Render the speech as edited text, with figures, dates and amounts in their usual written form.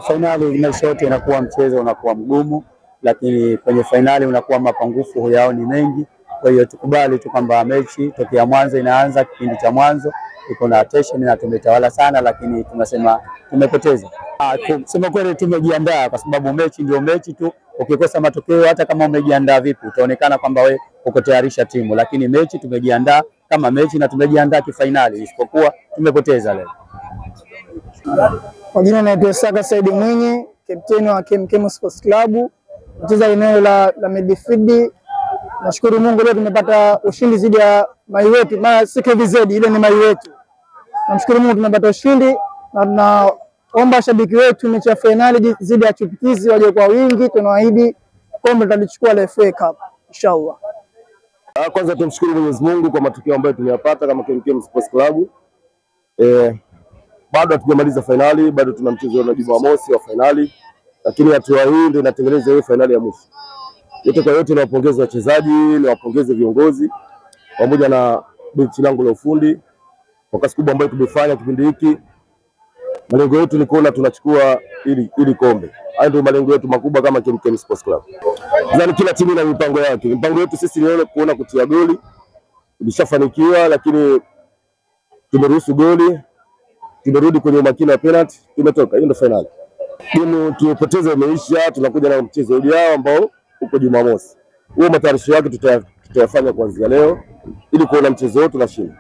Fainali mechi yote inakuwa mchezo unakuwa mgumu, lakini kwenye fainali unakuwa mapungufu yao ni mengi. Kwa hiyo tukubali tu kwamba mechi tokea mwanzo inaanza, kipindi cha mwanzo iko na attention na tumetawala sana, lakini tunasema tumepoteza. Kusema kweli tumejiandaa, kwa sababu mechi ndio mechi tu. Ukikosa matokeo hata kama umejiandaa vipi utaonekana kwamba we uko tayarisha timu, lakini mechi tumejiandaa kama mechi na tumejiandaa kifainali, isipokuwa tumepoteza leo. Kwa jina naitwa Saka Said Mwinyi, kapteni wa KMKM Sports Club, nacheza eneo la midfield. Nashukuru Mungu leo tumepata ushindi dhidi ya mai wetu, maana si KVZ, ile ni mai wetu. Namshukuru Mungu tumepata ushindi na tunaomba shabiki wetu mechi ya finali dhidi ya Chipukizi waje kwa wingi. Tunaahidi kombe tutalichukua la FA Cup inshallah. Kwanza tumshukuru Mwenyezi Mungu kwa matokeo ambayo tumeyapata kama KMKM Sports Club. Bado hatujamaliza finali, bado tuna mchezo wa Jumamosi wa finali, lakini hatua hii ndio inatengeneza hiyo finali ya mwisho. Yote kwa yote, niwapongeze wachezaji, niwapongeze viongozi pamoja na benchi langu la ufundi kwa kazi kubwa ambayo tumefanya kipindi hiki. Malengo yetu ni kuona tunachukua ili kombe. Hayo ndio malengo yetu makubwa kama KMKM Sports Club. Nadhani kila timu ina mipango yake. Mipango yetu sisi ni kuona kutia goli. Tulishafanikiwa, lakini tumeruhusu goli. Tumerudi kwenye umakini wa penalty, tumetoka. Hiyo ndio finali. Timu tulipoteza imeisha, tunakuja na mchezo ujao ambao uko Jumamosi. Huo matayarisho yake tutayafanya kuanzia leo ili kuona mchezo wetu tunashinda.